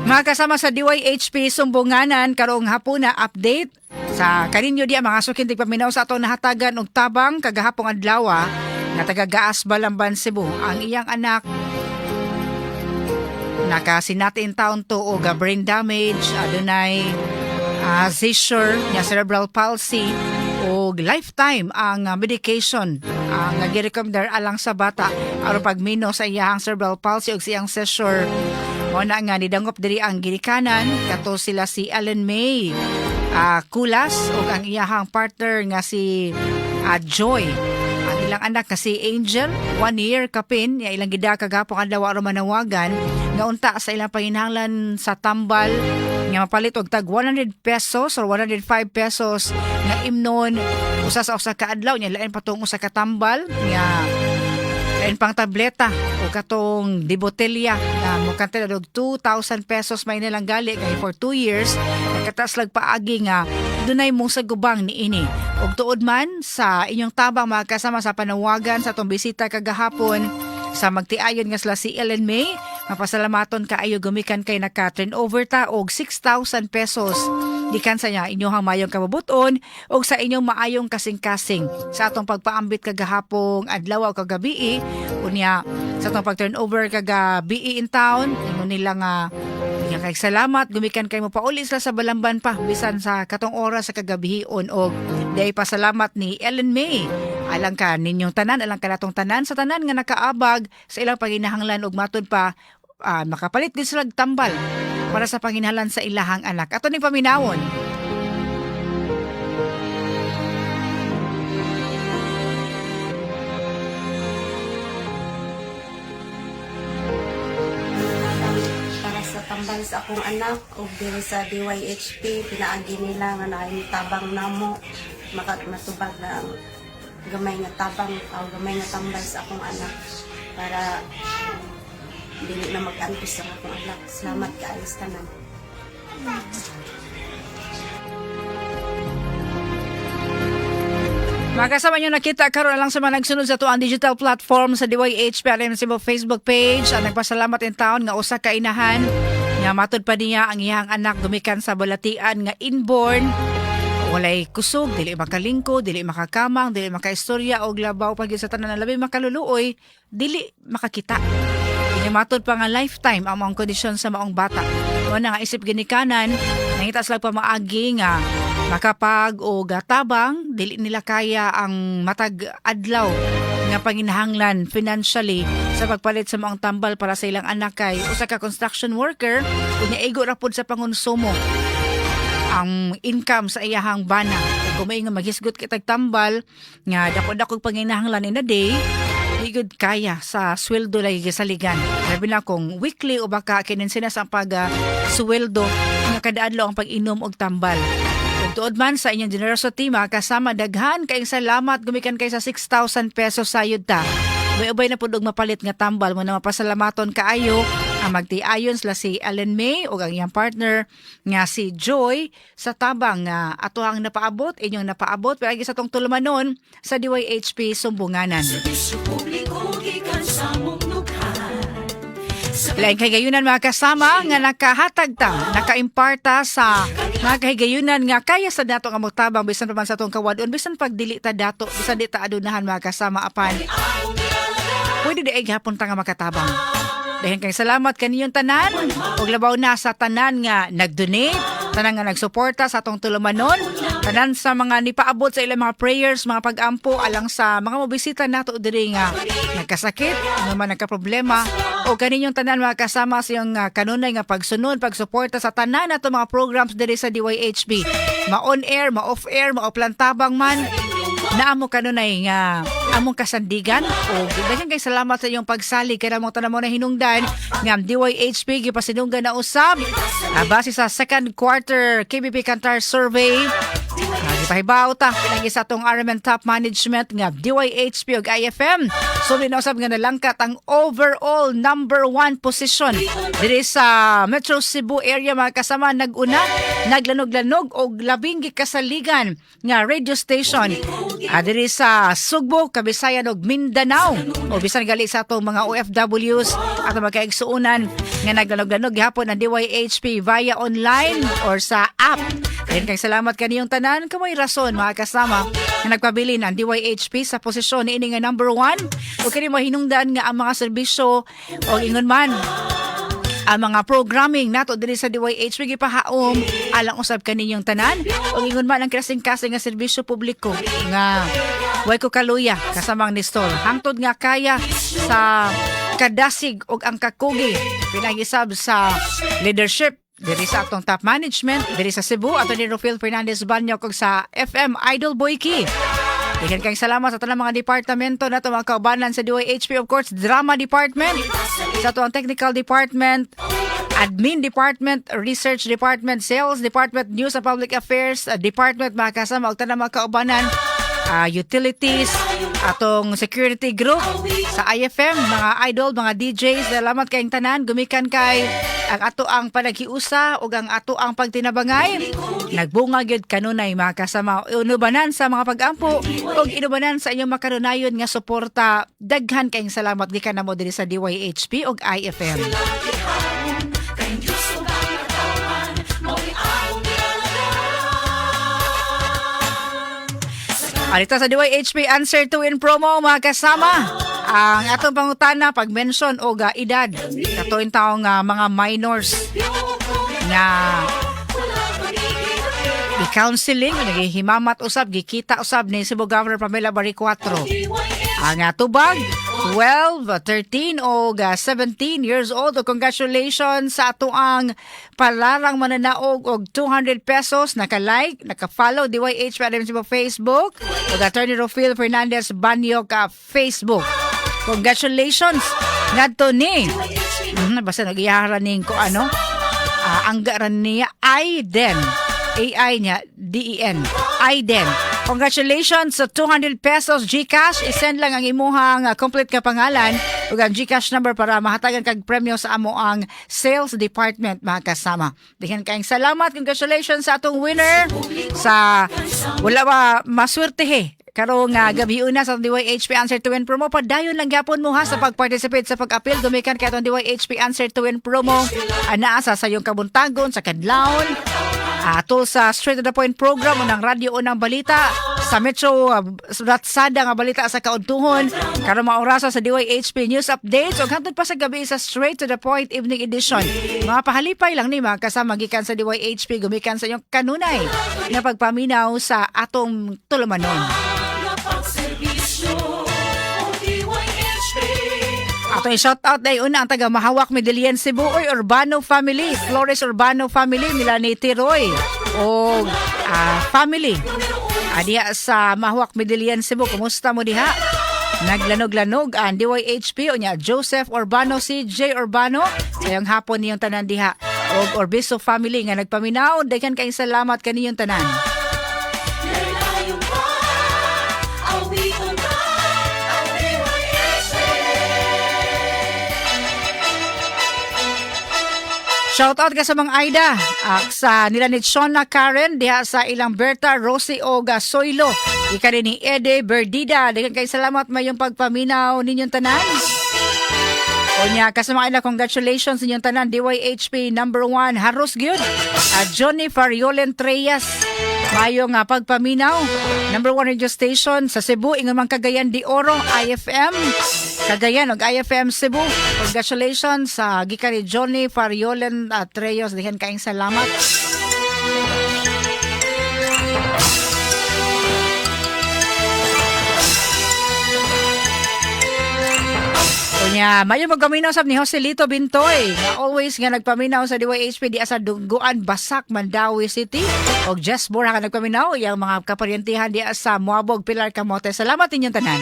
Mga kasama sa DYHP Sumbunganan karong hapuna, update sa kaninyo diya, mga suking tigpaminaw, sa atong nahatagan og tabang kagahapong adlaw nga taga Gaas, Balamban, Cebu. Ang iyang anak nakasinati intawon to og brain damage, adunay seizure nya, cerebral palsy og lifetime ang medication ang girekomendar alang sa bata aron pagmino sa iyang cerebral palsy og siyang seizure. Mao na nga nidangop diri ang ginikanan, kato sila si Ellen May Kulas ug ang iyahang partner nga si Joy. Ang ilang anak nga si Angel, 1 year kapin, ya ilang gida kagahapon adlaw aron manawagan nga unta sa ilang panginahanglan sa tambal nga mapalit og tag 100 pesos or 105 pesos nga imnon usa sa usa ka adlaw nya, lain pa tong usa ka tambal nga lain pang tableta o katong di botelya na mukante na og 2,000 pesos may nilang gali kay for 2 years nagkataas lag paagi nga dunay mong sagubang niini. Ug tuod man sa inyong tabang, mga kasama, sa panawagan sa atong bisita kagahapon sa magtiayon nga sila si Ellen May, mapasalamaton kaayo gumikan kay naka turnover ta og 6,000 pesos gikan sa niya inyong maayong kabubuton o sa inyong maayong kasing-kasing sa atong pagpaambit kagahapong adlaw o kagabi. Unya sa atong pag-turnover kagabi in town, ingon nila nga nga kay salamat gumikan kay mo pauli sila sa Balamban pa bisan sa katong oras sa kagabihion, og dahil pasalamat ni Ellen May alang ka ninyong tanan, alang ka natong tanan, sa tanan nga nakaabag sa ilang panginahanglan og matud pa makapalit din sila og tambal para sa panginahanglan sa ilahang anak. Ato ning paminawon. Para sa tambal sa akong anak ug diri sa DYHP, pinaagi nila nga naay tabang namo, maka matubag na ang gamay nga tabang o gamay nga tambal sa akong anak para dili na mag-antos ang akong anak. Salamat kaayo sa tanan. Mga kasama nyo nakita karon lang sa mga nagsunod sa atuang digital platform sa DYH PRM Cebu Facebook page ang nagpasalamat in town nga usa ka inahan nga matud pa niya ang iyang anak gumikan sa balatian nga inborn, walay kusog, dili makalingko, dili makakamang, dili makaistorya og labaw pa gyud sa tanan na labi makaluluoy, dili makakita. Kini matud pa nga lifetime ang maong kondisyon sa maong bata. Mao na nga isip ginikanan, nangita sila pamaagi nga makapag o gatabang, dili nila kaya ang matag adlaw nga panginahanglan financially sa pagpalit sa maong tambal para sa ilang anak kay usa ka construction worker, unya igo ra pod sa pangonsumo ang income sa iyahang bana. Ug kung may nga maghisgot kitag tambal nga dako-dako panginahanglan in a day, di gud kaya sa sweldo lagi gisaligan. Labi na kung weekly o baka kinensenas ang pag sweldo nga kada adlaw ang pag-inom og tambal. Ug tuod man sa inyong generosity, mga kasama, daghan kayong salamat gumikan kay sa 6,000 pesos sayod ta. Ubay-ubay na pud og mapalit nga tambal mo na mapasalamaton kaayo ang magtiayon sila si Ellen May ug ang iyang partner nga si Joy sa tabang nga ato ang napaabot, inyong napaabot pero sa atong tulumanon sa DYHP Sumbunganan. Serbisyo publiko gikan sa mong nukhan. Sa Lain kahigayunan, mga kasama, nga nakahatag ta, nakaimparta sa mga kahigayunan nga kaya sa dato nga motabang bisan pa man sa atong kawadon, bisan pag dili ta dato, bisan di ta adunahan, mga kasama, apan pwede di ay gihapon ta nga makatabang. Dahil kay salamat kaninyong tanan ug labaw na sa tanan nga nag-donate, tanan nga nagsuporta sa atong tulumanon, tanan sa mga nipaabot sa ilang mga prayers, mga pag-ampo alang sa mga mobisita nato diri nga nagkasakit, nga man nagkaproblema, o kaninyong tanan, mga kasama, sa iyong kanunay nga pagsunod, pagsuporta sa tanan nato mga programs diri sa DYHB. Ma-on air, ma-off air, ma-offline tabang man, naamo kanunay nga among kasandigan o daghan kay salamat sa iyong pagsalig kay mong tanan mo na hinungdan nga ang DYHP gipasinunggan na usab base sa second quarter KBP Kantar survey. Gipahibaw ta pinagi sa atong RMN top management nga DYHP ug IFM so na usab nga nalangkat ang overall number one position diri sa Metro Cebu area, mga kasama. Nag-una, naglanog-lanog og labing gikasaligan nga radio station. Diri sa Sugbo, Kabisayan ug Mindanao. O bisan gali sa atong mga OFWs, atong mga kaigsuonan nga naglanog-lanog gihapon ang DYHP via online or sa app. Daghan kay salamat kaniyong tanan, kamoy rason, mga kasama, nga nagpabilin ang DYHP sa posisyon niini nga number 1 o kini mahinungdan nga ang mga serbisyo o ingon man ang mga programming nato diri sa DYHP gipahaom alang usab kaninyong tanan ug ingon man ang kasing-kasing nga serbisyo publiko nga way ko kaluya, kasamang Nestor, hangtod nga kaya sa kadasig ug ang kakugi pinagisab sa leadership diri sa atong top management diri sa Cebu, ato ni Rufil Fernandez Banyo, ug sa FM Idol Boyki. Daghan kayong salamat sa tanang mga departamento nato, mga kaubanan sa DYHP, of course, Drama Department, sa ato ang Technical Department, Admin Department, Research Department, Sales Department, News and Public Affairs Department, mga kasama, ug tanang mga kaubanan, utilities, atong security group sa IFM, mga idol, mga DJs, salamat kayong tanan, gumikan kay ang ato ang panaghiusa ug ang ato ang pagtinabangay. Nagbunga gyud kanunay, mga kasama. Inubanan sa mga pag-ampo ug inubanan sa inyong makanunayon nga suporta. Daghan kayong salamat gikan namo diri sa DYHP ug IFM. Kay Diyos ug ang katawhan, mao'y among gialagaran. Arita sa DYHP Answer to Win promo, mga kasama. Ang atong pangutana, pag-mention og edad katuin taong mga minors nga i-counseling o nagihimamat usab, gikita usab ni Cebu Governor Pamela Baricuatro. Ang tubag, 12, 13 o 17 years old. O congratulations sa ato ang palarang mananaog og ₱200, naka-like, naka-follow DYH FM sa Facebook ug Attorney Rofil Fernandez Banyo ka Facebook. Congratulations ngadto ni basta nag-iyara ning ko ano ang garan niya Aiden, AI niya DEN, Aiden. Congratulations sa ₱200 GCash. I-send lang ang imuhang complete ka pangalan ug ang GCash number para mahatagan kag premyo sa amo ang sales department, mga kasama. Daghan kayong salamat. Congratulations sa atong winner sa wala ba maswertehe karong gabi una sa DYHP Answer to Win promo. Padayon lang gyapon mo ha sa pag-participate, sa pag-apil gumikan kay atong DYHP Answer to Win promo. Anaa sa sayong kabuntagon, sa kadlawon, atol sa Straight to the Point program unang radyo, unang balita sa Metro, Ratsada nga balita sa kaudtuhon karon mga orasa sa DYHP News Updates ug hangtod pa sa gabi sa Straight to the Point Evening Edition. Mga pahalipay lang ni, mga kasama, gikan sa DYHP, gumikan sa inyong kanunay na pagpaminaw sa atong tulumanon. Nga pagserbisyo, o DYHP. Ato i-shout out ay una ang taga Mahawak, Medellin, Cebu, oy, Urbano family, Flores Urbano family nila ni Tiroy o family. Diha sa Mahawak, Medellin, Cebu, kumusta mo diha? Naglanog-lanog ang DYHP o niya Joseph Urbano, CJ Urbano, sayong hapon niyong tanan diha. Og Orbiso family nga nagpaminaw, daghan kayong salamat kaniyong tanan. Laylayon pa, awiton ka, ang DYHP. Shout out ka sa mga Aida, sa nila ni Shona Karen diha sa ilang Berta, Rosie o Soylo. Ika rin ni Ede Berdida. Daghan kay salamat mayong pagpaminaw ninyong tanan. Unya ka sa mga Aida, congratulations ninyong tanan. DYHP number 1 Haros gyud. Johnny Fariolen Treyas. Mayo nga pagpaminaw. Number 1 radio station sa Cebu, ingon man Cagayan de Oro, IFM. Cagayan ug IFM Cebu. Congratulations sa gikan ni Johnny Fariolen Treyos. Daghan kaayong salamat. Unya, mayo magpaminaw sab ni Joselito Bintoy nga always nga nagpaminaw sa DYHP di sa Dungguan, Basak, Mandaue City. Og Jess Bora nga nagpaminaw, iyang mga kaparyentihan di sa Muabog, Pilar, Camote. Salamat inyong tanan.